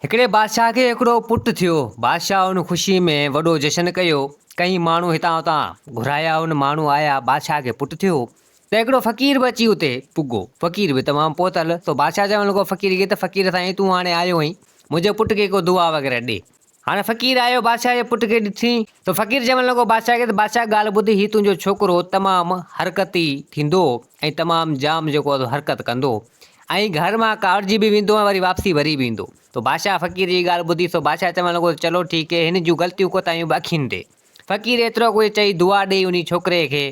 هڪڙي بادشاهه کي هڪڙو پٽ ٿيو. بادشاهه ان خوشيء ۾ وڏو جشن ڪيو. ڪئين ماڻهو هتان هتان گهرايا. ان ماڻهو آيا. بادشاهه کي پٽ ٿيو ته هڪڙو فقير به اچي اتي پڳو. فقير به تمام پهتل. سو بادشاهه چوڻ لڳو فقير کي ته فقير سائين تون هاڻي آيو آهين، منهنجي پٽ کي ڪو دعا وغيره ڏي. هاڻي فقير آيو بادشاهه جي پٽ کي ڏٺي ته فقير چوڻ لڳو بادشاهه کي ته بادشاهه ڳالهه ٻڌ هي تنهنجو ڇوڪرو تمام حرڪتي ٿيندو ۽ تمام جام جيڪو آهي سو حرڪت ڪندو. ۽ گهر مان ڪاوڙجي به ويندو ۽ وري واپسي وري به ايندو. سو بادشاهه فقير جي ڳالهه ٻڌي سو بادشاهه چوڻ لڳو ته چلو ٺيڪ هي هن جون غلطيون ڪوتاهيون به اکين تي. فقير ايترو ڪجهه چئي دعا ڏئي انهي ڇوڪري کي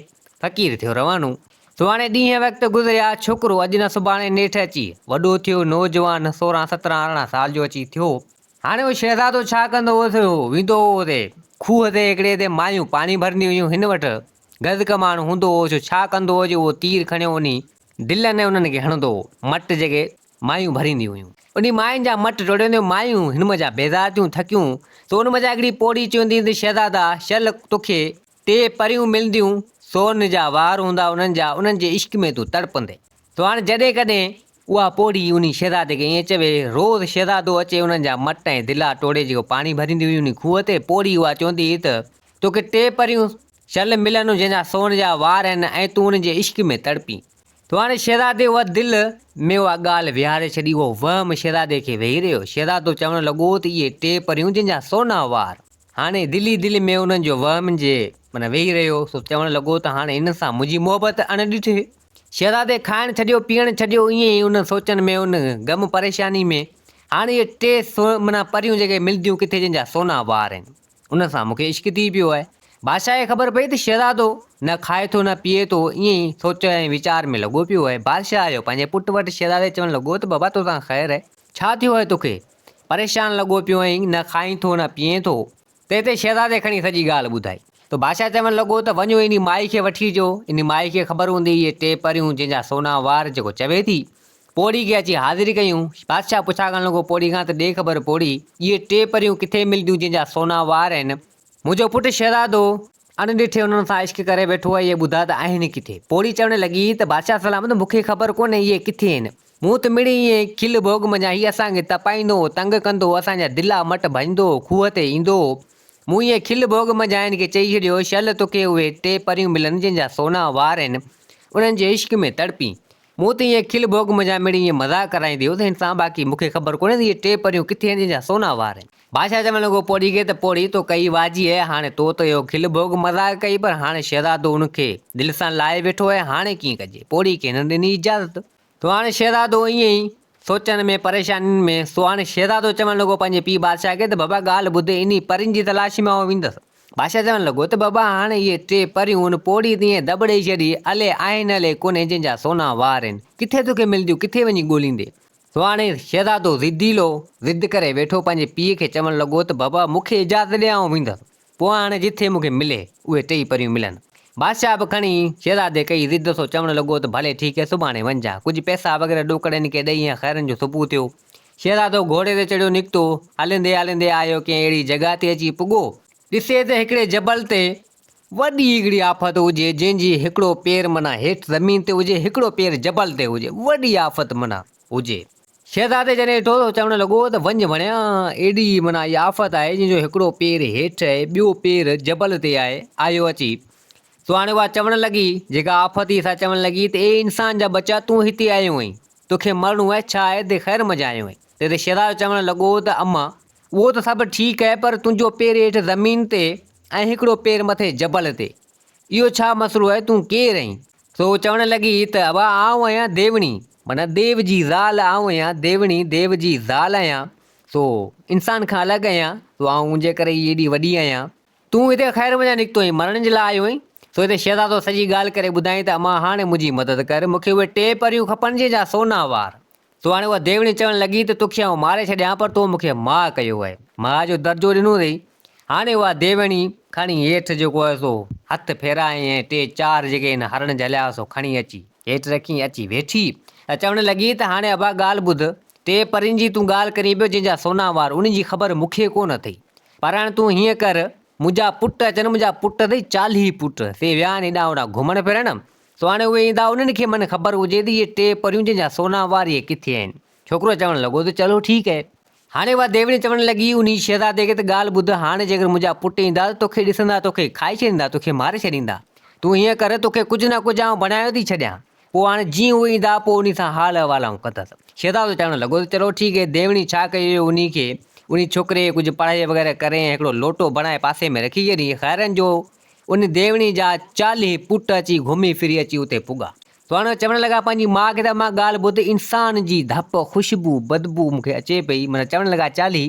فقير ٿيو روانو. سو هاڻي ڏينهن وقت گذريا ڇوڪرو اڄ نه سڀاڻي نيٺ اچي وڏو ٿيو نوجوان 16 17 18 سال جو اچي ٿيو. هاڻي اهو شهزادو ڇا ڪندو هو سو ويندو هو اتي کوهه تي هڪڙي تي مايون پاڻي ڀرنديون هيون هن وٽ گز ڪماڻ هوندو هو سو ڇا ڪندو هو جو اهو تير کڻيو انهي دل ۾ انهن کي هڻندو هو. مٽ جيڪي مايون ڀرينديون هيون. انهي ماين جا مٽ ٽوڙينديون مايون هن منجهان بيزار ٿيون ٿڪيون سو ان منجهان هڪڙي پوڙهي چوندي هئي ته شهزادا شل توکي ٽي پريون ملنديون سون جا وار هوندا انهن جا انهن جي عشق ۾ تون تڙپندين. سو هاڻي جڏهن ڪڏهن اها پوڙهي انهي شهزادي کي ائين چوي روز شهزادو اچي انهن جا مٽ ۽ دلا ٽوڙي جيڪو پاڻي ڀريندي هئي انهي کوهه تي پوڙهي اها چوندي هئي ته توکي ٽي پريون شل ملن جنهن جا سون جا وار آهن ۽ تون انهن جي عشق ۾ تڙپين. تو هاڻي شهزادي اها دل ۾ اها ڳالهه ويهاري ڇڏي. اهو وهم شهزادي کي ويهي رهيو. شهزادو چوڻ لڳو ته اهي ٽي پريون جن جا سونا وار. هاڻي دل ئي دل ۾ انهن جو وهم جي معنيٰ ويهي رهيو، سو چوڻ لڳو ته هاڻي انهن سان منهنجي محبت اڻ ڏٺي. شهزادي کائڻ ڇڏيو، پيئڻ ڇڏيو، ائين ئي انهن سوچن ۾ ان غم پريشاني ۾. هاڻي اهي ٽي معنيٰ پريون جيڪي ملديون ڪٿي جن جا سونا وار آهن. ان سان مون کي عشق ٿي پيو آهي. بادشاهه کي خبر پئي ته شهزادو نه کائي ٿو نه پيئي ٿو، ائين ئي سوچ ۽ ويچار ۾ لڳو پيو آهي. بادشاهه آيو پنهنجي پٽ وٽ، شهزادي چوڻ لڳو ته بابا توسان خير آهي، ڇا ٿيو آهي توکي؟ پريشان لڳو پيو آهين، نه کائين ٿو نه پيئين ٿو. تنهن تي شهزادي کڻي سڄي ڳالهه ٻڌائي. ته بادشاهه چوڻ لڳو ته وڃو انهي مائي کي وٺي اچو، انهي مائي کي خبر هوندي اهي ٽي پريون جنهن جا سونا وار جيڪو چوي ٿي. پوڙهي کي اچي حاضري ڪيون. بادشاهه پڇا ڪرڻ لڳو پوڙهي کان ته ڏي خبر پوڙهي، اهي ٽي پريون ڪٿي ملنديون جن جا سونا وار آهن؟ منهنجو پٽ شهزادو اڻ ڏٺي انهن سان عشق ڪري ويٺو آهي، اهي ٻڌاء ته آهن ڪٿي؟ پوڙهي چوڻ لڳي ته بادشاهه سلامت مون کي خبر ڪونهي اهي ڪٿي آهن. مون ته مڙئي ائين کل ڀوڳ منجهان هي اسان کي تپائيندو هو، تنگ ڪندو هو، اسان جا دلا مٽ ڀڃندو هو، کوهه تي ايندو هو. مون ائين کل ڀوڳ منجهان هن کي چئي ڇڏيو هو، شل توکي اهي ٽي پريون ملن جن جا سونا وار آهن، انهن جي عشق ۾ تڙپين. مون ته ائين کل ڀوڳ منجهان مڙئي ائين مذاق ڪرائيندي هيس هن سان، باقي مون کي خبر ڪونهي ته اهي ٽي پريون ڪٿي آهن جن جا سونا وار آهن. بادشاهه چوڻ لڳو پوڙهي کي ته پوڙهي تو ڪئي واجي آهي، هاڻي تو ته اهو کل ڀوڳ مذاق ڪئي پر هاڻي شهزادو ان کي دل سان لائي ويٺو آهي، هاڻي ڪيئن ڪجي؟ پوڙهي کي هن ڏني اجازت. سو هاڻي شهزادو ائين ئي سوچن ۾ پريشانين ۾، سو هاڻي شهزادو چوڻ لڳو پنهنجي پيء بادشاهه کي ته بابا ڳالهه ٻڌ انهي پرين جي تلاش ۾ آئون ويندس. بادشاهه چوڻ لڳو ته بابا هاڻ اهي ٽي پريون ان پوڙهي تي ائين دٻ ڏئي ڇڏي، الي آهن الي ڪونهي جن جا سونا وار آهن، ڪٿي توکي ملنديون، ڪٿي وڃي ڳوليندي؟ سو هاڻي شهزادو ضديلو ضد ڪري ويٺو پنهنجي پيء کي چوڻ لڳو ته بابا مون کي اجازت ڏي آئون ويندس، پوء هاڻي جٿي مون کي ملي اهي ٽئي پريون ملن. بادشاهه به کڻي شهزادي ڪئي ضد سو چوڻ لڳو ته ڀلي ٺيڪ آهي سڀاڻي وڃجان، ڪجهه پئسا وغيره ڏوڪڙ هن کي ڏئي ۽ خيرن جو صبح ٿيو. شهزادو گهوڙي تي چڙهيو نڪتو. هلندي هلندي آيو ڪنهن اهڙي جڳهه تي اچي پڳو. ڏسي ته هڪڙي جبل تي وڏي هڪڙي آفت هجي، جنهن جي هڪڙو پير معنيٰ هيٺ زمين تي هجي، هڪڙو پير جبل تي هجي، وڏي آفت معنيٰ هجي. شهزادي جڏهن ڏٺو ته چوڻ لڳو ته وڃ وڻيا، ايڏي معنيٰ اها آفت آهي، جنهن جو هڪڙو پير هيٺ آهي، ٻيو پير جبل تي آهي، آيو اچي. سو هاڻي اها چوڻ لڳي، جيڪا آفت هئي سا چوڻ لڳي ته اي انسان جا ٻچا، تون هتي آيو آهين، توکي مرڻو آهي ڇا آهي تي خير منجهه آيو آهين. تنهن تي شهزادو چوڻ لڳو ته اما! اهو ته سڀ ٺيڪ آهي پر تنهنجو پير هيٺ زمين تي ۽ هڪڙو پير مٿي جبل تي، اهو ڇا مسئلو آهي، تون ڪير آهين؟ سو چوڻ لڳي ته ابا آئون آهيان ديوڻي، معنيٰ ديو جي زال، آئون آهيان ديوڻي، ديو جي زال آهيان، سو انسان کان الڳ آهيان، سو آئون ان جي ڪري ئي ايڏي وڏي آهيان. تون هتي خير منجهان نڪتو آهين، مرڻ جي لاء آيو آهين؟ سو هتي شهزادو سڄي ڳالهه ڪري ٻڌائين ته امان هاڻي منهنجي مدد ڪر، مون کي اهي ٽي پريون کپن جنهن جا سونا وار. سو هاڻي اها ديوڻي چوڻ لڳي ته توکي آئون ماري ڇڏيان پر تو مون کي ماء ڪيو آهي، ماء جو درجو ڏنو اٿئي. هاڻي اها ديوڻي کڻي هيٺ جيڪو آهي سو هٿ ڦيرائين ۽ ٽي چار جيڪي هن هرڻ جهليا هئا سو کڻي اچي هيٺ رکين اچي ويٺي ۽ چوڻ لڳي ته هاڻي ابا ڳالهه ٻڌ، ٽي پرين جي تون ڳالهه ڪرين پيو جنهن جا سونا وار، انهن جي خبر مون کي ڪونه اٿئي. پر هاڻي تون هيئن ڪر، منهنجا پٽ اچن، منهنجا پٽ اٿئي 40 پٽ، سي ويا آهن هيڏانهن هوڏانهن گهمڻ ڦرڻ، سو هاڻي اهي ايندا، انهن کي من خبر هجي ته اهي ٽي پريون جن جا سونا وار اهي ڪٿي آهن. ڇوڪرو چوڻ لڳو ته چلو ٺيڪ آهي. هاڻي اها ديوڻي چوڻ لڳي انهي شهزادي کي ته ڳالهه ٻڌ، هاڻي جيڪر منهنجا پٽ ايندا ته توکي ڏسندا توکي کائي ڇڏيندا، توکي ماري ڇڏيندا. تون هيئن ڪر، توکي ڪجهه نه ڪجهه آئون بڻايو ٿي ڇڏيان. پوء هاڻي جيئن هو ايندا پوء انهي سان حال احوال آئون ڪندس. شهزادو چوڻ لڳو ته چلو ٺيڪ هي. ديوڻي ڇا ڪيو انهي کي انهي ڇوڪري کي ڪجهه پڙهائي وغيره ڪري ۽ هڪڙو لوٽو بڻائي پاسي ۾ رکي ڇڏي. خيرن جو ان ديوڻي جا 40 پٽ اچي گهمي ڦري اچي اتي پڳا. سهڻو چوڻ لڳا پنهنجي ماء کي ته امان ڳالهه ٻڌ انسان جي ڌپ، خوشبو، بدبو مون کي اچي پئي. معنيٰ چوڻ لڳا 40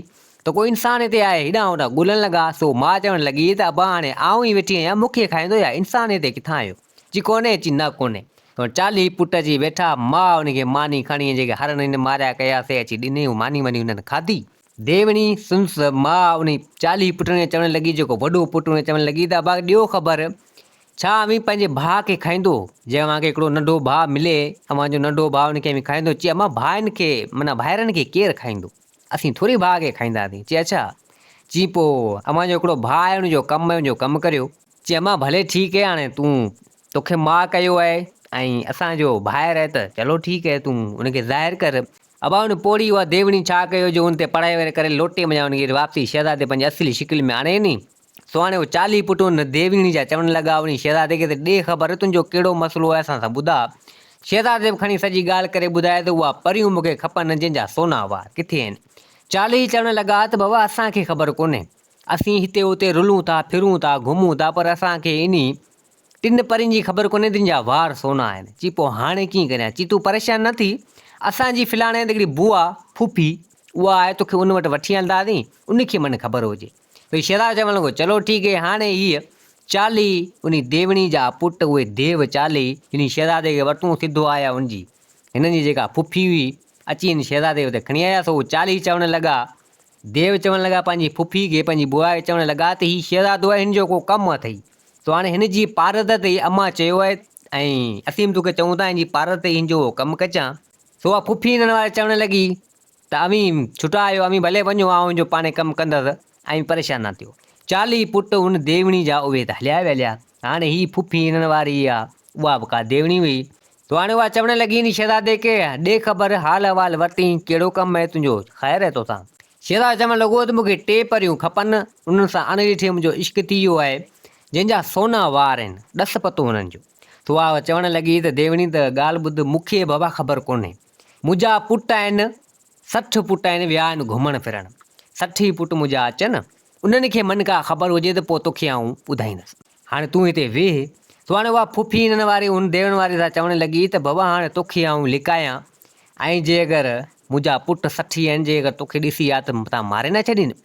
ته ڪو انسان هتي آهي. هيڏانهن هوڏانهن ڳولڻ لڳا. سو ماء چوڻ لڳي ته ابا هاڻي آئون ئي ويٺي آهيان مون کي کائيندو يا انسان هتي ڪٿان آيو؟ چي ڪونهي؟ چي نه ڪونهي. سو 40 پٽ اچي ويٺا. ماء ان کي ماني کڻي جيڪي هرڻ هن ماريا ڪيا سي اچي ڏني. هو ماني واني هنن کاڌي. ديوڻي سنس ماء انهي 40 پٽن کي چوڻ لڳي جيڪو وڏو پٽ ان کي چوڻ لڳي ته ابا ڏيو خبر ڇا اوهين پنهنجي ڀاء کي کائيندو؟ جي اوهان کي هڪڙو ننڍو ڀاء ملي، اوهان جو ننڍو ڀاء ان کي اوهين کائيندو؟ چي امان ڀائن کي معنيٰ ڀائرن کي ڪير کائيندو؟ اسين ٿوري ڀاء کي کائينداسين. چي اڇا! چي پوء اوهان جو هڪڙو ڀاء آهي ان جو ڪم آهي ان جو ڪم ڪريو. چي امان ڀلي ٺيڪ آهي هاڻي تون توکي ماء ڪيو آهي ۽ اسان جو ڀائر آهي ته چلو ٺيڪ آهي تون ان کي ظاهر ڪر. ابا ان پوڙهي اها ديوڻي ڇا ڪيو جو ان تي پڙهائي وغيره ڪري لوٽي منجهان ان کي واپسي شهزادي پنهنجي اصلي شڪل ۾ آڻي ڏني. سو هاڻي اهي 40 پٽ ان ديوڻي جا چوڻ لڳا انهي شهزادي کي ته ڏي خبر تنهنجو ڪهڙو مسئلو آهي اسان سان ٻڌاء. شهزادي به کڻي سڄي ڳالهه ڪري ٻڌائي ته اها پريون مون کي کپن جن جا سونا وار ڪٿي آهن. 40 چوڻ لڳا ته بابا اسان کي خبر ڪونهي. اسين هتي هتي رلون ٿا ڦرون ٿا گهمون ٿا پر اسان کي انهي ٽن پرين جي خبر ڪونهي تن جا وار سونا آهن. چي پوء هاڻي ڪيئن ڪريان؟ چي تون پريشان نه ٿي، اسان جي فلاڻي هنڌ هڪڙي بوئا، ڦوڦي، اها آهي توکي ان وٽ وٺي هلنداسين، ان کي من خبر هجي. وري شهزادو چوڻ لڳو، چلو ٺيڪ هي، هاڻي هيء 40 انهي ديوڻي جا پٽ اهي ديو 40 انهي شهزادي کي ورتون سڌو آيا ان جي هنن جي جيڪا ڦوڦي هئي اچي هن شهزادي کي اتي کڻي آيا سو اهي 40 چوڻ لڳا ديو چوڻ لڳا پنهنجي ڦوڦي کي پنهنجي بوئا کي چوڻ لڳا ته هي شهزادو آهي هن جو ڪو ڪم اٿئي سو هاڻي هن جي پارت تي امان چيو آهي ۽ اسين به توکي چئون ٿا هن جي پارت تي هن جو ڪم ڪجان. سو اها ڦوڦي هنن واري چوڻ لڳي ته اوهين ڇٽا آهيو، اوهين ڀلي وڃو، آئون هن جو پاڻهي ڪم ڪندس، اوهين پريشان نه ٿيو. 40 پٽ هن ديوڻي جا اهي ته هليا ويا هليا. هاڻي هي ڦوڦي هنن واري اها اها به ڪا ديوڻي هئي. سو هاڻي اها چوڻ لڳي هن شهزادي کي، ڏي خبر، حال احوال ورتين، ڪهڙو ڪم آهي تنهنجو، خير آهي توسان؟ شهزادو چوڻ لڳو ته مون کي ٽي پريون کپن، انهن سان اڻ ڏٺي منهنجو عشق ٿي ويو آهي، جنهن جا سونا وار آهن، ڏس پتو انهن جو. سو اها چوڻ لڳي ته ديوڻي ته ڳالهه ٻڌ، مون کي بابا خبر ڪونهي. منهنجا پٽ آهن، 60 پٽ آهن، ويا آهن گهمڻ ڦرڻ. 60 ئي پٽ منهنجا اچن، انهن کي من ڪا خبر هجي ته پوء توکي آئون ٻڌائيندس. هاڻي تون هتي ويهه. سو هاڻي اها ڦوڦي هنن واري هن ديوڻ واري سان چوڻ لڳي ته بابا هاڻي توکي آئون لڪايان ۽ جي اگر منهنجا پٽ 60 ئي آهن جي اگر توکي ڏسي ها ته متان ماري نه ڇڏين.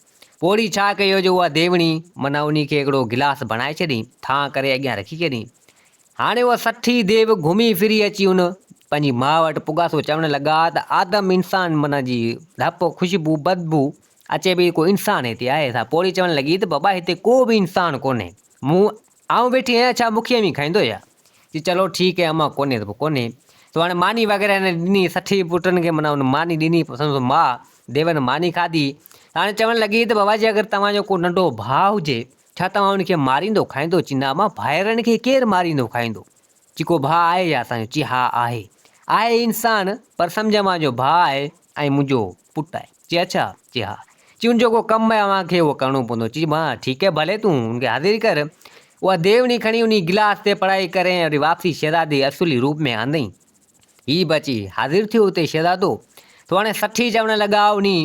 پوڙهي ڇا ڪيو جو اها ديوڻي معنيٰ انهي کي هڪڙو گلاس بڻائي ڇڏين، ٿانء ڪري اڳيان رکي ڇڏين. هاڻي اها 60 ئي ديو گهمي ڦري اچي ان پنهنجي ماء وٽ پڳا سو چوڻ لڳا ته آدم انسان معنيٰ جي ڌپ، خوشبو، بدبو اچي پئي ڪو انسان هتي آهي ڇا؟ پوڙهي چوڻ لڳي ته بابا هتي ڪو به انسان ڪونهي. مون آئون ويٺي آهيان ڇا مون کي اوهين کائيندو ڇا؟ چي چلو ٺيڪ آهي امان ڪونهي ته پوء ڪونهي. سو هاڻي ماني وغيره هن ڏني 60 پٽن کي معنيٰ ان ماني ڏني سندس ماء ديون ماني کاڌي. هاڻي چوڻ لڳي ته بابا جي اگر توهان جو ڪو ننڍو ڀاء هجي ڇا توهان ان کي ماريندو کائيندو؟ چي نه امان ڀائرن کي ڪير ماريندو کائيندو؟ چي ڪو ڀاء آهي ڇا اسان جو؟ چي ها آهي. آهي انسان پر سمجهه مان جو ڀاء آهي ۽ منهنجو پٽ آهي. چي اڇا؟ چي ها. چي ان جو ڪو ڪم آهي اوهان کي اهو ڪرڻو پوندو. چي مان ٺيڪ آهي ڀلي تون ان کي حاضر ڪر. اها ديوڻي کڻي انهي گلاس تي پڙهائي ڪري ۽ وري واپسي شهزادي اصلي روپ ۾ آندئين. هي به اچي حاضر ٿيو اتي شهزادو. سو هاڻي 60 چوڻ لڳا انهي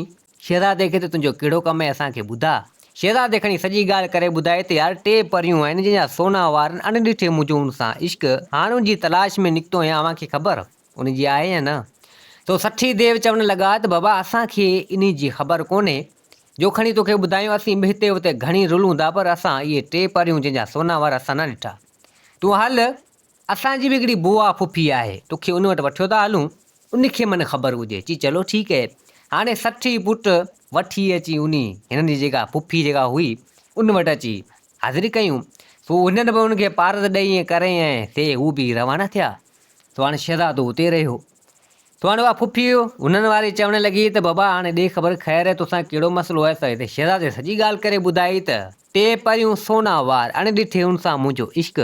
شهزادي کي ته تنهنجو ڪهڙو ڪم آهي اسان کي ٻڌاء. شهزادي کڻي سڄي ڳالهه ڪري ٻڌائي ته يار ٽي پريون آهن جن جا سونا وار آهن اڻ ڏٺي منهنجو ان سان عشق هاڻ ان جي تلاش ۾ نڪتو آهيان اوهان کي خبر ان جي آهي يا نه؟ سو 60 ديو چوڻ لڳا ته بابا اسان کي انهي جي خبر ڪونهي جو کڻي توکي ٻڌايون اسين به هتي هتي گهڻي رلون ٿا پر اسان اهي ٽي پريون جن جا سونا وار اسان نه ڏٺا تون هل اسان جي به هڪڙي بوا ڦوڦي آهي، توکي ان وٽ وٺيو ٿا هلون، ان کي من خبر هجي. چي چلو ٺيڪ اهي. هاڻي 60 ئي پٽ وٺي اچي انهي هنن جي جيڪا ڦوڦي جيڪا هئي، ان وٽ اچي حاضري ڪيون. سو هنن به ان کي پارت ڏئي ۽ ڪري ۽ سي هو به روانا ٿيا. سو هاڻي شهزادو اتي رهيو. سو هاڻي اها ڦوڦي هنن واري چوڻ لڳي ته بابا هاڻي ڏي خبر خير آهي توسان ڪهڙو مسئلو آهي؟ سو هتي شهزادي سڄي ڳالهه ڪري ٻڌائي ته ٽي پريون سونا وار اڻ ڏٺي ان سان منهنجو عشق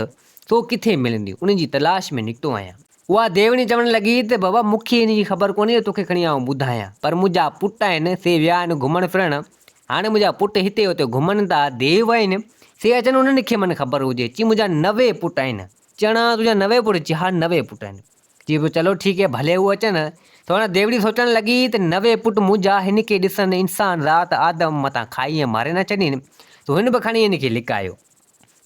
سو ڪٿي ملنديون، انهن جي تلاش ۾ نڪتو آهيان. اها ديوڻي چوڻ لڳي ته بابا مون کي ان جي خبر ڪونهي جو توکي کڻي آئون ٻڌايان، پر منهنجا پٽ آهن، سي ويا آهن گهمڻ ڦرڻ، هاڻي منهنجا پٽ هتي هتي گهمن ٿا، ديو آهن، سي اچن انهن کي من خبر هجي. چي منهنجا 90 پٽ آهن. چڻا تنهنجا 90 پٽ؟ چي ها 90 پٽ آهن. چي پوء چلو ٺيڪ هي ڀلي هو اچن. ته هاڻي ديوڙي سوچڻ لڳي ته 90 پٽ منهنجا هن کي ڏسن انسان ذات آدم متان کائي ۽ ماري نه ڇڏين، سو هن به کڻي هن کي لڪايو.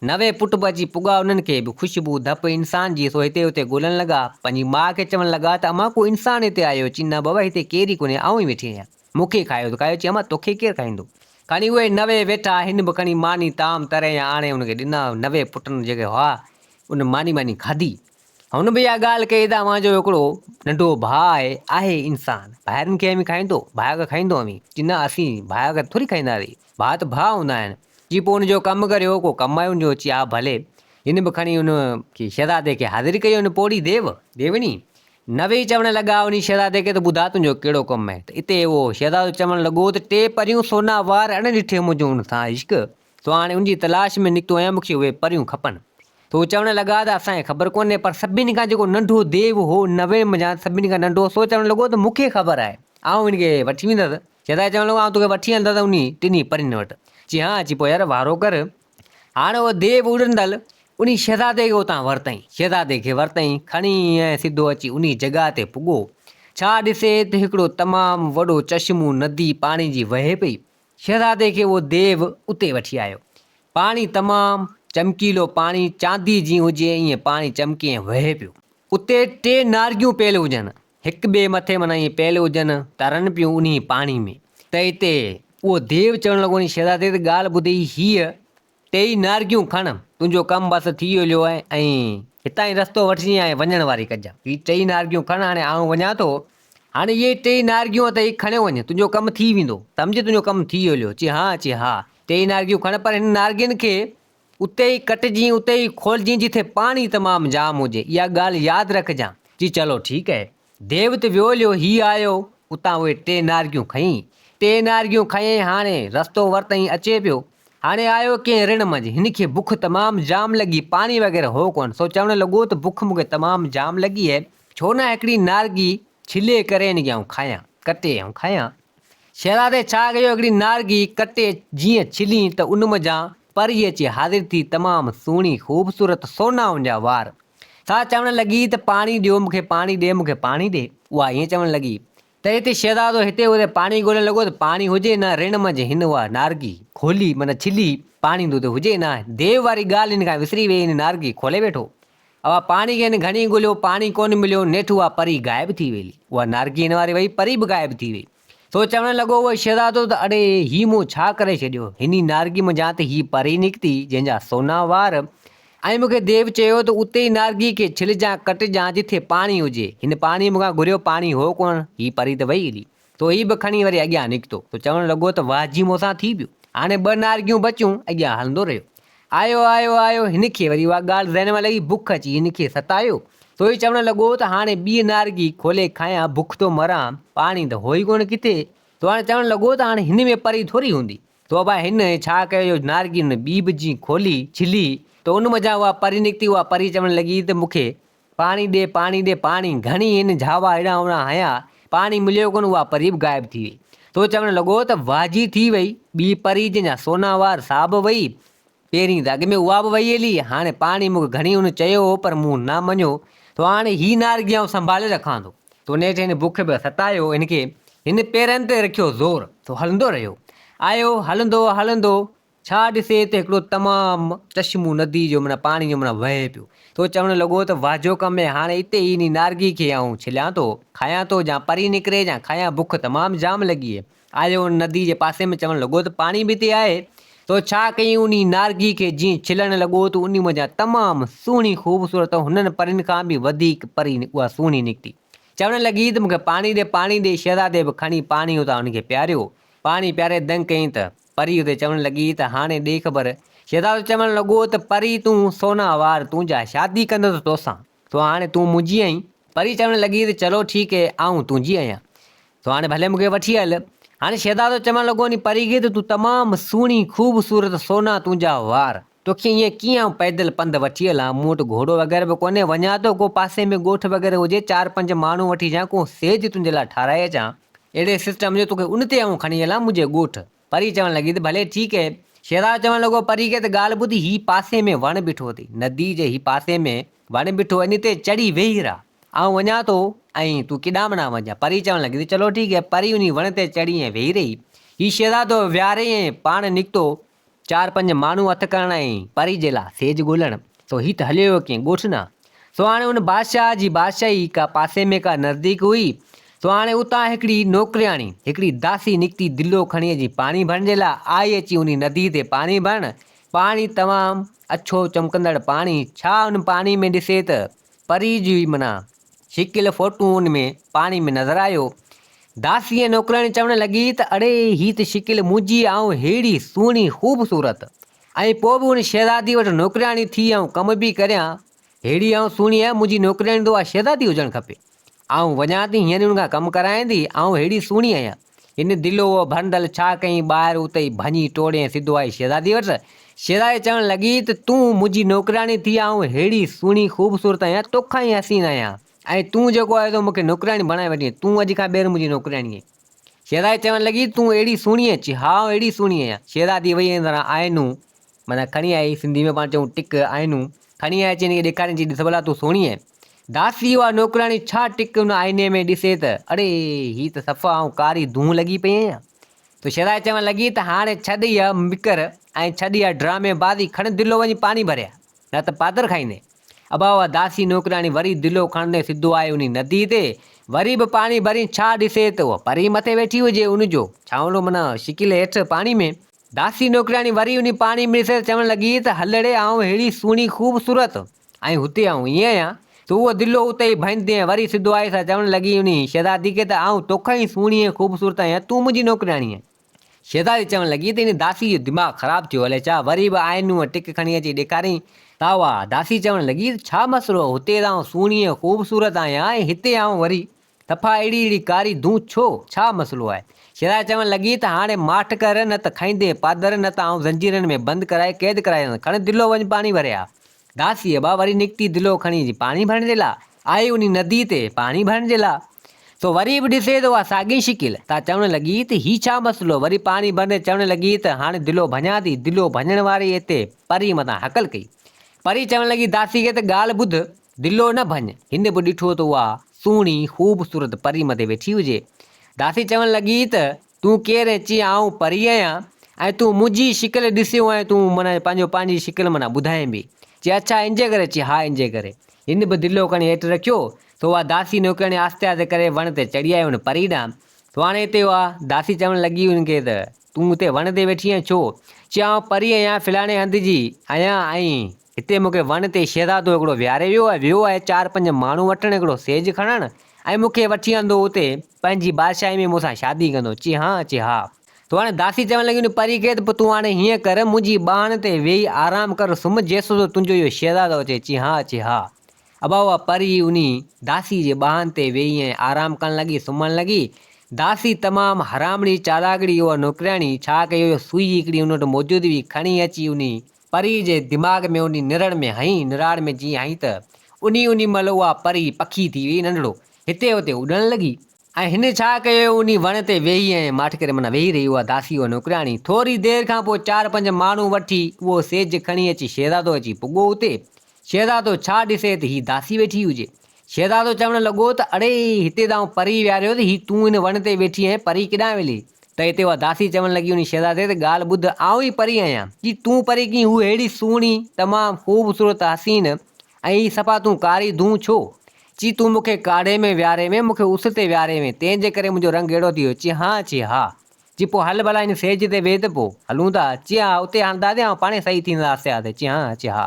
90 پٽ به اچي پڳا انهن کي به خوشبو ڌپ انسان جي سو هتي هتي ڳولڻ لڳا. پنهنجي ماء کي چوڻ لڳا ته امان ڪو انسان هتي آيو چي نه بابا هتي ڪير ئي ڪونهي آئون ئي ويٺي آهيان. مون کي کايو ته کايو چي امان توکي ڪير کائيندو. کڻي اهي 90 ويٺا هن به کڻي ماني طعام تري ۽ آڻي ان کي ڏنا 90 پٽن جيڪي هئا ان ماني ماني کاڌي. هن به اها ڳالهه ڪئي ته اوهان جو هڪڙو ننڍو ڀاء آهي، آهي انسان، ڀائرن کي اوهين کائيندو؟ ڀاء کي کائيندو اوهين؟ چي نه اسين ڀاء کي ٿوري کائينداسين، ڀاء ته ڀاء هوندا آهن. چي پوء ان جو ڪم ڪريو، ڪو ڪم آهي ان جو؟ چي ها ڀلي. هن به کڻي ان کي شهزادي کي حاضر ڪيو، ان پوڙهي ديو، ديوڻي، نوي چوڻ لڳا انهي شهزادي کي ته ٻڌاء تنهنجو ڪهڙو ڪم آهي؟ ته اتي اهو شهزادو چوڻ لڳو ته ٽي پريون سونا وار اڻ ڏٺي منهنجو ان سان عشق، سو هاڻي ان جي تلاش ۾ نڪتو آهيان، مون کي اهي پريون کپن. ته هو چوڻ لڳا ته اسان کي خبر ڪونهي، پر سڀني کان جيڪو ننڍو ديو هو، نوي منجهان سڀني کان ننڍو، سو چوڻ لڳو ته مون کي خبر آهي، آئون هن کي وٺي ويندس. شهزادي چوڻ لڳو، آئون توکي وٺي هلندس انهي ٽنهي پرين وٽ. چي ها، چي پوء يار وارو ڪر. هاڻ اهو ديو اڏندل انهي شهزادي کي اتان ورتائين. شهزادي کي ورتائين، کڻي ۽ سڌو اچي انهي جڳهه تي پڳو. ڇا ڏسي ته هڪڙو تمام وڏو چشمو ندي پاڻي جي وهي پئي. شهزادي کي اهو ديو اتي وٺي آيو. پاڻي تمام چمڪيلو پاڻي چاندي جيئن هجي ائين پاڻي چمڪي ۽ وهي پيو. اتي ٽي نارگيون پيل هجن، هڪ ٻئي مٿي معنيٰ ائين پيل هجن، ترن پيون انهي پاڻي ۾. ته اتي اهو ديو چوڻ لڳو انهي شهزادي ته ڳالهه ٻڌي هيء ٽيئي نارگيون کڻ، تنهنجو ڪم بس ٿي ويو آهي ۽ هتان ئي رستو وٺجين ۽ وڃڻ واري ڪجان. هي ٽيئي نارگيون کڻ، هاڻي آئون وڃان ٿو. هاڻي اهي ٽيئي نارگيون اٿئي، کڻيو وڃ، تنهنجو ڪم ٿي ويندو. سمجهه تنهنجو ڪم ٿي ويو. چي ها، چي ها. ٽيئي نارگيون کڻ، پر هن نارگين کي اتي ئي ڪٽجين، اتي ئي کولجين، جتي پاڻي تمام جام هجي. اها ڳالهه ياد رکجان. چي چلو ٺيڪ اهي. ديو ته ويو هليو، هي آيو، اتان اهي ٽي نارگيون کنيائين. ٽي نارگيون کنيائين، هاڻي رستو ورتائين، اچي پيو. هاڻي آيو ڪنهن رڻ منجهه، هن کي بک تمام جام لڳي، پاڻي وغيره هو ڪونه، سو چوڻ لڳو ته بک مون کي تمام جام لڳي اهي، ڇو نه هڪڙي نارگي ڇلي ڪري هن کي آئون کايان، ڪٽي آئون کايان. شهزادي ڇا ڪيو، هڪڙي نارگي ڪٽي جيئن ڇلي ته ان منجهان پري اچي حاضر ٿي، تمام سهڻي، خوبصورت، سونا ان جا وار. سا چوڻ لڳي ته پاڻي ڏيو مون کي پاڻي ڏي مون کي پاڻي ڏي. اها ائين چوڻ لڳي ته هتي شهزادو هتي هتي پاڻي ڳولڻ لڳو ته پاڻي هجي نه رڻ منجهه هن اها نارگي کولي معنيٰ ڇلي پاڻي ته اتي هجي نه ديو واري ڳالهه هن کان وسري ويئي هن نارگي کولي ويٺو اها پاڻي کي هن گهڻي ڳوليو پاڻي ڪونه مليو نيٺ اها پري غائب ٿي ويئي اها نارگي هن واري وئي پري به غائب ٿي وئي سو چوڻ لڳو اهو شهزادو ته اڙي هي مون ڇا ڪري ڇڏيو هني نارگي منجهان ته هي پري نڪتي جنهن جا سونا وار ۽ مون کي ديو چيو ته اتي ئي نارگي کي ڇلجان ڪٽجان جٿي پاڻي هجي. هن پاڻي مون کان گهريو پاڻي هو ڪونه، هي پري ته وئي هلي. سو هي به کڻي وري اڳيان نڪتو. سو چوڻ لڳو ته واهه جي مون سان ٿي پيو. هاڻي ٻه نارگيون بچيون، اڳيان هلندو رهيو. آيو آيو آيو، هن کي وري اها ڳالهه ذهن ۾ لڳي، بک اچي هن کي ستايو. سو هي چوڻ لڳو ته هاڻي ٻي نارگي کولي کايان، بک ٿو مران، پاڻي ته هو ئي ڪونه ڪٿي. سو هاڻي چوڻ لڳو ته هاڻي هن ۾ پري ٿوري هوندي. تو ابا هن ڇا ڪيو جو نارگي هن ٻي به جين کولي، ڇلي، ته ان منجهان اها پري نڪتي، اها پري چوڻ لڳي ته مون کي پاڻي ڏي، پاڻي ڏي، پاڻي، گهڻي هن جهاوا هيڏانهن هوڏانهن هنيا، پاڻي مليو ڪونه، اها پري به غائب ٿي وئي. تو چوڻ لڳو ته واهه جي ٿي وئي، ٻي پري جنهن جا سونا وار سا به وئي، پهرين ته اڳ ۾ اها به وئي هلي، هاڻي پاڻي مون کي گهڻي هن چيو هو پر مون نه مڃيو، تو هاڻي هي نارگي آئون سنڀالي رکان ٿو. تو نيٺ هن بک به ستايو، هن کي هن پيرن تي رکيو زور، سو هلندو رهيو. آيو هلندو هلندو، ڇا ڏسي ته هڪڙو تمام چشمو ندي جو معنيٰ پاڻي جو معنيٰ وهي پيو. سو چوڻ لڳو ته واهه جو ڪم اهي، هاڻي اتي ئي انهي نارگي کي آئون ڇليان ٿو، کايان ٿو، جان پري نڪري جان کايان، بک تمام جام لڳي اهي. آيو ان ندي جي پاسي ۾ چوڻ لڳو ته پاڻي به اتي آهي. سو ڇا ڪيائين انهي نارگي کي جيئن ڇلڻ لڳو ته انهي منجهان تمام سهڻي خوبصورت هنن پرين کان به وڌيڪ پري اها سهڻي نڪتي. چوڻ لڳي ته مون کي پاڻي ڏي پاڻي ڏي شهزادي به کڻي پاڻي اتان هن کي پياريو. پاڻي پياري دنگ ڪيائين ته پري اتي چوڻ لڳي ته هاڻي ڏي خبر. شهزادو چوڻ لڳو ته پري تون سونا وار تون جا شادي ڪندس توسان سو هاڻي تون منهنجي آهين. پري چوڻ لڳي ته چلو ٺيڪ هي آئون تنهنجي آهيان سو هاڻي ڀلي مون کي وٺي هل. هاڻي شهزادو چوڻ لڳو انهي پري کي ته تون تمام سهڻي خوبصورت سونا تنهنجا وار. توکي ائين ڪيئن آئون پيدل پنڌ وٺي هلان، مون وٽ گهوڙو وغيره به ڪونهي، وڃان ٿو ڪو پاسي ۾ ڳوٺ وغيره هجي، چار پنج ماڻهو وٺي اچان، ڪو سيج تنهنجي لاء ٺاهرائي اچان، اهڙي سسٽم جو توکي ان تي آئون کڻي هلان منهنجي ڳوٺ. پري چوڻ لڳي ته ڀلي ٺيڪ اهي. شهزادو چوڻ لڳو پري کي ته ڳالهه ٻڌ هي پاسي ۾ وڻ بيٺو اٿئي، ندي جي هي پاسي ۾ وڻ بيٺو ان تي چڙهي ويهي رهه، آئون وڃان ٿو ۽ تون ڪيڏانهن به نه وڃجان. پري چوڻ لڳي ته چلو ٺيڪ اهي. پري انهي وڻ تي چڙهي ۽ ويهي رهي. هي شهزادو ويهاري ۽ پاڻ نڪتو چار پنج ماڻهو هٿ ڪرڻ ۽ پري جي لاء سيج ڳولڻ، سو هي ته هليو ويو ڪنهن ڳوٺ ڏانهن. سو هاڻي ان بادشاهه جي بادشاهي ڪا پاسي ۾ ڪا نزديڪ هئي، سو هاڻي اتان هڪڙي نوڪرياڻي، هڪڙي داسي نڪتي دلو کڻي اچي پاڻي ڀرڻ جي لاء آئي اچي انهي ندي تي پاڻي ڀرڻ، پاڻي تمام اڇو چمڪندڙ پاڻي، ڇا ان پاڻي ۾ ڏسي ته پري جي معنيٰ شڪل فوٽو ان ۾ پاڻي ۾ نظر آيو. داسي ۽ نوڪرياڻي چوڻ لڳي ته اڙي هي ته شڪل منهنجي آئون ههڙي سهڻي خوبصورت ۽ پوء به ان شهزادي وٽ نوڪرياڻي ٿي آئون ڪم به ڪريان ههڙي آئون سهڻي آهيان منهنجي نوڪرياڻي ته اها شهزادي هجڻ کپي آئون وڃان ٿي هينئر ان کان ڪم ڪرايان ٿي آئون ههڙي سهڻي آهيان هن دلو اهو ڀرندل ڇا ڪيائين ٻاهر اتي ئي ڀڃي ٽوڙي ۽ سڌو آئي شهزادي وٽ. شهزادي چوڻ لڳي ته تون منهنجي نوڪرياڻي ٿي آئون ههڙي سهڻي خوبصورت آهيان توکان ئي حسين آهيان ۽ تون جيڪو آهي سو مون کي نوڪرياڻي بڻائي وٺي آهين تون اڄ کان ٻيهر منهنجي نوڪرياڻي آهين. شهزادي چوڻ لڳي تون اهڙي سهڻي آهين؟ چي ها آئون اهڙي سهڻي آهيان. شهزادي وئي ۽ ذرا آئينو معنيٰ کڻي آئي سنڌي ۾ پاڻ چئون ٽڪ آئينو کڻي آئي اچي هن کي ڏيکاريائين چي ڏس ڀلا تون سهڻي آهين. داسي اها نوڪرياڻي ڇا ٽڪ ان آئيني ۾ ڏسي ته اڙي هي ته صفا آئون ڪاري دونهن لڳي پئي آهيان. ته شهزادي چوڻ لڳي ته هاڻي ڇڏ اها مڪر ۽ ڇڏ اها ڊرامي بازي کڻ دلو وڃي پاڻي ڀري آ نه ته پادر کائيندين. ابا اها داسي نوڪرياڻي وري دلو کڻندي سڌو آئي انهي ندي تي وري به پاڻي ڀرين ڇا ڏسي ته اها پري مٿي ويٺي هجي ان جو ڇانورو معنيٰ شڪل هيٺ پاڻي ۾. داسي نوڪرياڻي وري انهي پاڻي ۾ ڏسي ته چوڻ لڳي ته هل ڙي آئون ههڙي سهڻي خوبصورت ۽ هتي آئون ائين آهيان ته اهو دلو اتي ئي ڀڃ ۽ وري سڌو آئي سا چوڻ لڳي انهي شهزادي کي ته آئون توکان ئي سهڻي ۽ خوبصورت آهيان تون منهنجي نوڪرياڻي آهين. شهزادي چوڻ لڳي ته انهي داسي جو دماغ خراب ٿيو الائي ڇا وري به آئينو ۽ ٽڪ کڻي اچي ڏيکاريائين ته اها داسي چوڻ لڳي ته ڇا مسئلو هتي ته آئون سهڻي ۽ خوبصورت آهيان ۽ هتي آئون وري صفا اهڙي اهڙي ڪاري دونهن ڇو؟ ڇا مسئلو آهي؟ شيرائي چوڻ لڳي ته هاڻي ماٺ ڪر نه ته کائيندين پادر نه ته آئون زنجيرن ۾ بند ڪرائي قيد ڪرائيندس کڻ دلو وڃ پاڻي ڀري آ. داسي ابا وري نڪتي دلو کڻي جي پاڻي ڀرڻ جي لا آئي انهي ندي تي پاڻي ڀرڻ جي لا سو وري به ڏسي ته اها ساڳي شڪل تا چوڻ لڳي ته هي ڇا مسئلو وري پاڻي ڀرندي چوڻ لڳي ته هاڻي دلو ڀڃان ٿي دلو ڀڃڻ واري اتي پري مٿان هڪل ڪئي پري چوڻ لڳي داسي کي ته ڳالهه ٻڌ دلو نه ڀڃ. هن به ڏٺو ته اها سهڻي خوبصورت پري مٿي ويٺي هجي. داسي چوڻ لڳي ته تون ڪير ۽ چي آئون پري آهيان ۽ تون منهنجي شڪل ڏسيو ۽ تون معنيٰ پنهنجو پنهنجي شڪل معنيٰ ٻڌائين به. چي اڇا انجي ڪري چي ها انجي ڪري. هن به دلو کڻي هيٺ رکيو ته اها داسي نوڪرياڻي آهستي آهستي ڪري وڻ تي چڙهي آئي ان پري ڏانهن. سو هاڻي هتي اها داسي چوڻ لڳي هن کي ته تون هتي وڻ تي ويٺي آهين ڇو؟ چي آئون پري آهيان فلاڻي هنڌ جي آهيان ۽ هتي مون کي وڻ تي شهزادو هڪڙو ويهاري ويو ۽ ويو آهي چار پنج ماڻهو وٺڻ هڪڙو سيج کڻڻ ۽ مون کي وٺي آندو اتي پنهنجي بادشاهي ۾ مون سان شادي ڪندو. چي ها، چي ها. تو هاڻي داسي چوڻ لڳي ان پري کي ته پوء تون هاڻي هيئن ڪر منهنجي ٻانهن تي ويهي آرام ڪر سمهه جيسوتو تنهنجو اهو شهزادو اچي. چي ها، چي ها. ابا اها پري انهي داسي جي ٻانهن تي ويهي ۽ آرام ڪرڻ لڳي، سمهڻ لڳي. داسي تمام حرامڙي چالاڪڙي اها نوڪرياڻي ڇا ڪيو جو سوئي هڪڙي ان وٽ موجود هئي کڻي اچي انهي پريء جي دماغ ۾ انهي نرڙ ۾ هنئي، نراڙ ۾ جيئن هنئي ته انهي انهي مهل اها پري پکي ٿي ويئي ننڍڙو هتي هتي اڏڻ لڳي. ۽ هن ڇا ڪيو انهي وڻ تي ويهي ۽ ماٺ ڪري معنيٰ ويهي رهي اها داسي اها نوڪرياڻي. ٿوري دير کان پوء چار پنج ماڻهو وٺي اهو سيج کڻي اچي شهزادو اچي پڳو اتي. شهزادو ڇا ڏسي ته هي داسي ويٺي هجي. شهزادو چوڻ لڳو ته اڙي هتي ته آئون پري ويهاريو ته هي تون هن وڻ تي ويٺي آهين پري ڪيڏانهن ويلي؟ ته هتي اها داسي چوڻ لڳي انهي شهزادي ته ڳالهه ٻڌ آئون ئي پري آهيان. چي تون پري ڪيئن هو ههڙي سهڻي تمام خوبصورت حسين ۽ هي صفا تون ڪاري دونهون ڇو؟ چي تون مون کي ڪاڙهي ۾ ويهاري وين مون کي اس تي ويهاري وين تنهن جي ڪري منهنجو رنگ اهڙو ٿي ويو. چي ها چي ها. چي پوء هل ڀلا هن سيج تي ويهه ته پوء هلون ٿا. چي ها اتي هلنداسين آئون پاڻهي صحيح ٿيندس آهستي آهستي. چي ها چي ها.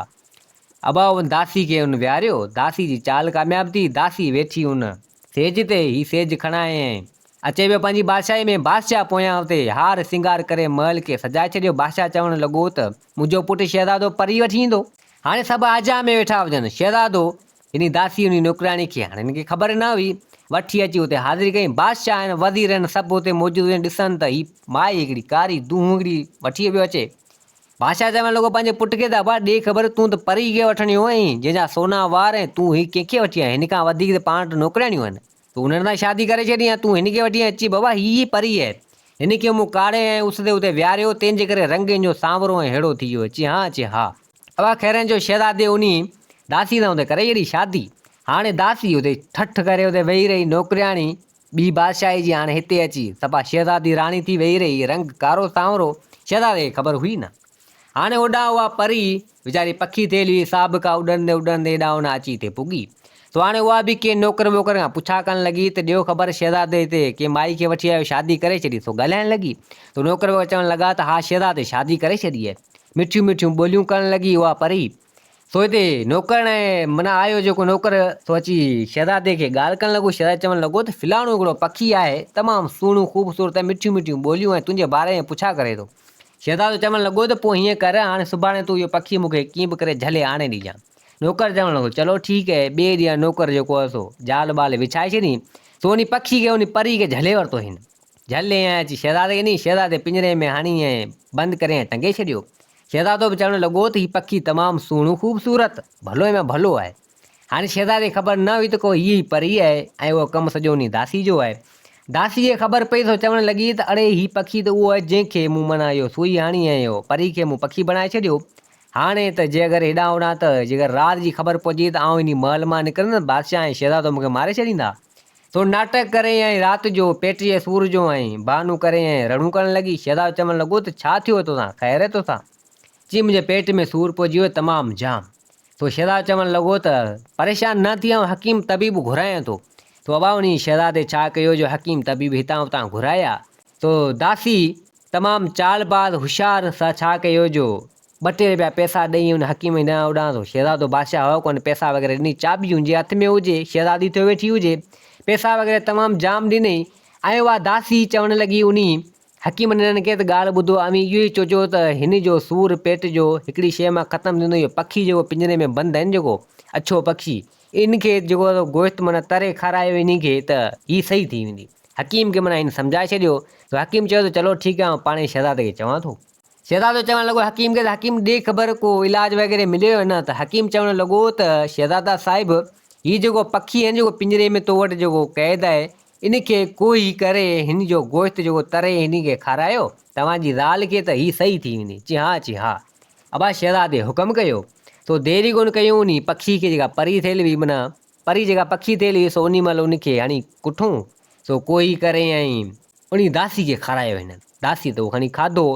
ابا ان داسي کي ان ويهاريو، داسي جي چال ڪامياب ٿي، داسي ويٺي ان سيج تي، هي سيج کڻائي ۽ اچي ويو پنهنجي بادشاهي ۾، بادشاهه پويان اتي هار سينگار ڪري محل کي سجائي ڇڏيو، بادشاهه چوڻ لڳو ته منهنجو پٽ شهزادو پري وٺي ايندو. هاڻي سڀ آجيان ۾ ويٺا هجن، شهزادو يعني داسي انهي نوڪرياڻي کي، هاڻي هن کي خبر نه هئي، وٺي اچي اتي حاضري ڪيائين، بادشاهه ۽ وزير ۽ سڀ اتي موجود هجن، ڏسن ته هي مائي هڪڙي ڪاري دونهون هڪڙي وٺي پيو اچي. بادشاهه چوڻ لڳو پنهنجي پٽ کي ته ابا ڏي خبر تون ته پري کي وٺڻيو آهين جنهن جا سونا وار ۽ تون هي ڪنهن کي وٺي آيو آهين هن کان وڌيڪ ته پاڻ وٽ نوڪرياڻيون آهن تون انهن سان شادي ڪري ڇڏي ۽ تون هن کي وٺي آيو چي بابا هي ئي پري آهي هن کي مون ڪاڙهي ۽ اس تي اتي ويهاريو تنهن جي ڪري رنگ هن جو سانورو ۽ ههڙو ٿي ويو چي ها چي ها ابا خيرن جو شهزادي انهي داسي سان اتي ڪري ڇڏي شادي هاڻي داسي اتي ٺٺ ڪري اتي ويهي رهي نوڪرياڻي ٻي بادشاهي جي هاڻي هتي اچي صفا شهزادي راڻي ٿي ويهي رهي، رنگ ڪارو سانورو، شهزادي کي خبر هئي نه. هاڻي هوڏانهن اها پري ويچاري پکي ٿيل هئي، سا به ڪا اڏندي اڏندي هيڏانهن هوڏانهن اچي هتي پڳي. سو هاڻي اها به ڪنهن نوڪر ٻوڪر کان پڇا ڪرڻ لڳي ته ڏيو خبر شهزادي هتي ڪنهن مائي کي وٺي آيو شادي ڪري ڇڏي. سو ڳالهائڻ لڳي ته نوڪر ٻوڪر چوڻ لڳا ته ها شهزادي شادي ڪري ڇڏي آهي. مٺيون مٺيون ٻوليون ڪرڻ لڳي اها پري. سو هتي نوڪر ۽ معنيٰ آيو جيڪو نوڪر سو اچي شهزادي کي ڳالهه ڪرڻ لڳو. شهزادي چوڻ لڳو ته فلاڻو هڪڙو پکي آهي، تمام سهڻو خوبصورت ۽ مٺيون مٺيون ٻوليون ۽ تنهنجي باري ۾ پڇا ڪري ٿو. شهزادو چوڻ لڳو ته پوء هيئن ڪر، هاڻي سڀاڻي تون اهو پکي مون کي ڪيئن به ڪري جهلي آڻي ڏجان. نوڪر چوڻ لڳو چلو ٺيڪ اهي. ٻئي ڏينهن نوڪر جيڪو هو سو جال ٻال وڇائي ڇڏي. سو انهي پکي کي انهي پري کي جهلي ورتو هن. جهلي ۽ اچي شهزادي کي ڏني. شهزادي پڃري ۾ هڻي ۽ بند ڪري ۽ ٽنگي ڇڏيو. شهزادو به چوڻ لڳو ته هي پکي تمام سهڻو خوبصورت، ڀلو ۽ ڀلو آهي. هاڻي شهزادي کي خبر نه هئي ته ڪو هيء ئي پري آهي ۽ اهو ڪم سڄو انهي داسي جو آهي. داسي کي خبر پئي سو چوڻ لڳي ته اڙي هي پکي ته اهو آهي جنهن کي مون معنيٰ اهو سوئي هڻي ۽ اهو پري کي مون پکي بڻائي ڇڏيو. هاڻي ته جي اگر هيڏانهن هوڏانهن ته جيڪر راز جي خبر پهچي ته آئون انهي محل مان نڪرندس بادشاهه ۽ شهزادو مون کي ماري ڇڏيندا. سو ناٽڪ ڪري ۽ رات جو پيٽ جي سور جو ۽ بهانو ڪري ۽ رڙون ڪرڻ لڳي. شهزادو چوڻ لڳو ته ڇا ٿيو توسان، خير آهي توسان؟ چي منهنجي پيٽ ۾ سور پئجي ويو تمام جام. سو شهزادو چوڻ لڳو ته پريشان نه ٿي آئون حڪيم طبيب گهرايان ٿو. سو ابا انهي شهزادي ڇا ڪيو جو حڪيم طبيب هتان هتان گهرايا. سو داسي تمام چال باز هوشيار سا ڇا ڪيو جو ٻه ٽي رپيا پئسا ڏئي ان حڪيم جي ڏانهن اڏان ٿو شهزادو بادشاهه هئو ڪونه پئسا وغيره ڏني چاٻي هن جي هٿ ۾ هجي شهزادي ٿيو ويٺي هجي پئسا وغيره تمام جام ڏنئي ۽ اها داسي چوڻ لڳي انهي حڪيم ڏنن کي ته ڳالهه ٻڌو اوهين اهو ئي چوجو ته هن جو سور پيٽ جو هڪڙي شيء مان ختم ٿيندو اهو پکي جيڪو پڃري ۾ بند آهن جيڪو اڇو پکي ان کي جيڪو گوشت معنيٰ تري کارايو انهي کي ته هي صحيح ٿي ويندي حڪيم کي معنيٰ هن سمجهائي ڇڏيو ته حڪيم چيو ته چلو ٺيڪ آهي آئون پاڻهي شهزادي کي چوان ٿو. شهزادو چوڻ لڳو حڪيم کي ته حڪيم ڏي خبر ڪو علاج وغيره مليو يا نه ته حڪيم چوڻ لڳو ته شهزادا صاحب هي جيڪو پکي آهي نه جيڪو پڃري ۾ تو وٽ جيڪو قيد آهي ان کي ڪوهي ڪري هن جو گوشت جيڪو تري هن کي کارايو توهان جي زال کي ته هي صحيح ٿي ويندي. چي ها چي ها ابا شهزادي حڪم ڪيو. سو دير ئي ڪونه ڪيون انهي پکي کي جيڪا پري ٿيل هئي معنيٰ پري جيڪا پکي ٿيل هئي سو انهي مهل ان کي هڻي ڪٺون سو ڪوهي ڪري ۽ انهي داسي کي کارايو هن داسي ته اهو کڻي کاڌو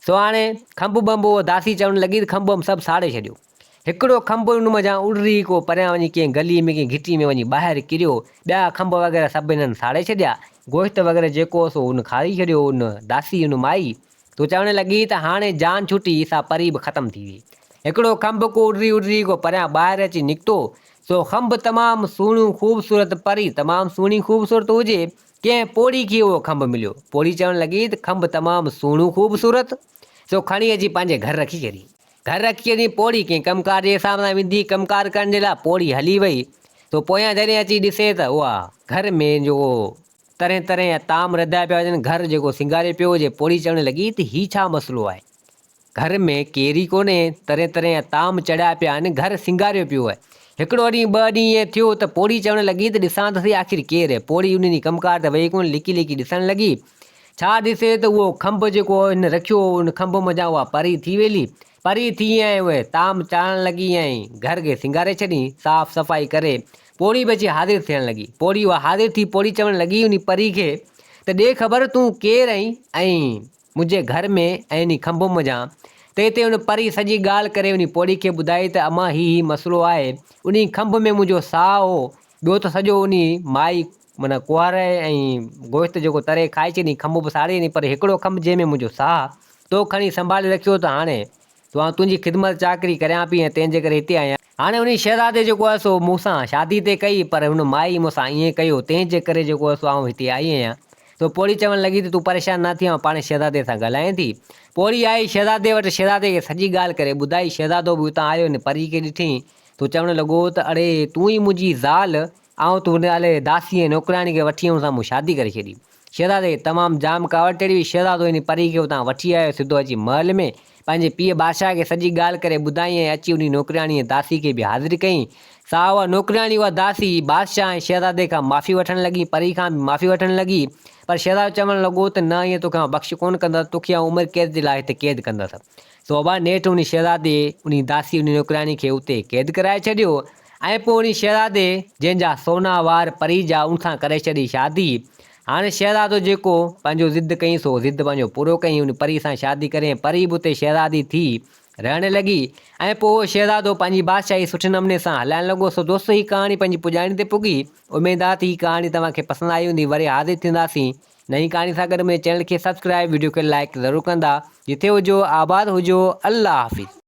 سو هاڻي کنڀ ٻنڀ اهو داسي چوڻ لڳي ته کنڀ ٻنڀ سڀ ساڙي ڇڏيو هڪڙو کنڀ ان منجهان اڏري ڪو پريان وڃي ڪنهن گلي ۾ ڪنهن گهٽي ۾ وڃي ٻاهر ڪريو ٻيا کنڀ وغيره سڀ هنن ساڙي ڇڏيا گوشت وغيره جيڪو هو سو ان کاري ڇڏيو ان داسي ان مائي تو چوڻ لڳي ته هاڻي جان ڇٽي سا پري به ختم ٿي وئي. هڪڙو کنڀ ڪو اڏري اڏري ڪو پريان ٻاهر اچي نڪتو، سو کنڀ تمام سهڻو خوبصورت پري تمام سهڻي خوبصورت هجي، ڪنهن پوڙهي کي اهو کنڀ مليو. پوڙهي چوڻ لڳي ته کنڀ تمام سهڻو خوبصورت، سو کڻي اچي پنهنجي گهر رکي ڇڏي. گهر رکي ڇڏي پوڙهي ڪنهن ڪم ڪار جي حساب سان ويندي ڪم ڪار ڪرڻ جي لاء پوڙهي هلي وئي، سو پويان جڏهن اچي ڏسي ته اها گهر ۾ جو طرحين طرحين جا طعام رڌيا پيا هجن، گهر جيڪو سينگاريو پيو هجي، پوڙهي چوڻ لڳي ته هي ڇا مسئلو آهي؟ گهر ۾ ڪير ئي ڪونهي، طرحين طرحين جا طعام چڙهيا پيا آهن، گهر سينگاريو پيو آهي. هڪڙو ڏينهن ٻه ڏينهن ائين ٿيو ته پوڙهي چوڻ لڳي ته ڏسان ته سهي آخر ڪير آهي؟ پوڙهي ان ڏينهن ڪم ڪار تي وئي ڪونه، لڪي لڪي ڏسڻ لڳي. ڇا ڏسي ته اهو کنڀ جيڪو هن رکيو هو، ان کنڀ منجهان اها پري ٿي ويلي. پري ٿي ۽ اهي طعام چاڙهڻ لڳي ۽ گهر کي سينگاري ڇڏيائين، صاف صفائي ڪري پوڙهي به اچي حاضر ٿيڻ لڳي. پوڙهي اها حاضر ٿي پوڙهي چوڻ لڳي انهي پري کي ته ڏي خبر تون ڪير آهين ۽ منهنجي گهر ۾ ۽ انهي کنڀ منجهان تنهن تي ان پري سڄي ڳالهه ڪري انهي پوڙهي کي ٻڌائي ته امان هي هي مسئلو آهي انهي کنڀ ۾ منهنجو ساهه هو ٻيو ته سڄو انهي مائي معنيٰ ڪنواري ۽ گوشت جيڪو تري کائي ڇڏيائين کنڀ به ساڙي ڇڏيائين پر هڪڙو کنڀ جنهن ۾ منهنجو ساهه تو کڻي سنڀالي رکيو ته هاڻي تو آئون تنهنجي خدمت چاڪري ڪريان پئي ۽ تنهن جي ڪري هتي آئي آهيان. هاڻي انهي شهزادي جيڪو آهي سو مون سان شادي تي ڪئي پر هن مائي مون سان ائين ڪيو تنهن جي ڪري جيڪو آهي سو آئون هتي آئي آهيان. سو پوڙهي چوڻ لڳي ته تون پريشان نه ٿي آئون پاڻهي شهزادي سان ڳالهايان ٿي. پوڙهي آئي شهزادي وٽ شهزادي کي سڄي ڳالهه ڪري ٻڌائي. شهزادو به اتان آيو هن پري کي ڏٺئين سو چوڻ لڳو ته اڙي تون ئي منهنجي زال آئون ته هن الي داسي ۽ نوڪرياڻي کي وٺي هن سان مون شادي ڪري ڇڏي. شهزادي کي تمام جام ڪاوڙ چڙهي وئي. شهزادو انهي پري کي اتان وٺي آيو سڌو اچي محل ۾ پنهنجي پيء بادشاهه کي سڄي ڳالهه ڪري ٻڌائين ۽ اچي انهي نوڪرياڻي ۽ داسي کي به حاضر ڪيائين. سا اها نوڪرياڻي اها داسي بادشاهه ۽ شهزادي کان معافي وٺڻ لڳي، پري کان به معافي وٺڻ لڳي، پر شهزادو چوڻ لڳو ته نه ائين توکي آئون بخش ڪونه ڪندس، توکي آئون عمر قيد جي لاء هتي قيد ڪندس. سو ابا نيٺ انهي شهزادي انهي داسي انهي نوڪرياڻي کي اتي قيد ڪرائي ڇڏيو ۽ پوء انهي شهزادي جنهن جا سونا وار پري جا ان سان ڪري ڇڏي شادي. هاڻي شهزادو جيڪو پنهنجو ضد ڪيائين سو ضد پنهنجو پورو ڪيائين، ان پري سان شادي ڪري ۽ پري به اتي شهزادي ٿي رهڻ لڳي ۽ پوء اهو شهزادو پنهنجي بادشاهي سٺي نموني سان هلائڻ لڳو. سو دوستو هي ڪهاڻي پنهنجي پڄاڻي تي پڳي. اميد آ ته هي ڪهاڻي توهان کي پسند آئي هوندي. وري حاضر ٿينداسين نئين ڪهاڻي سان گڏ. منهنجي چينل کي سبسڪرائب وڊيو کي لائيڪ ضرور ڪندا. جٿي هجو آباد هجو. الله حافظ.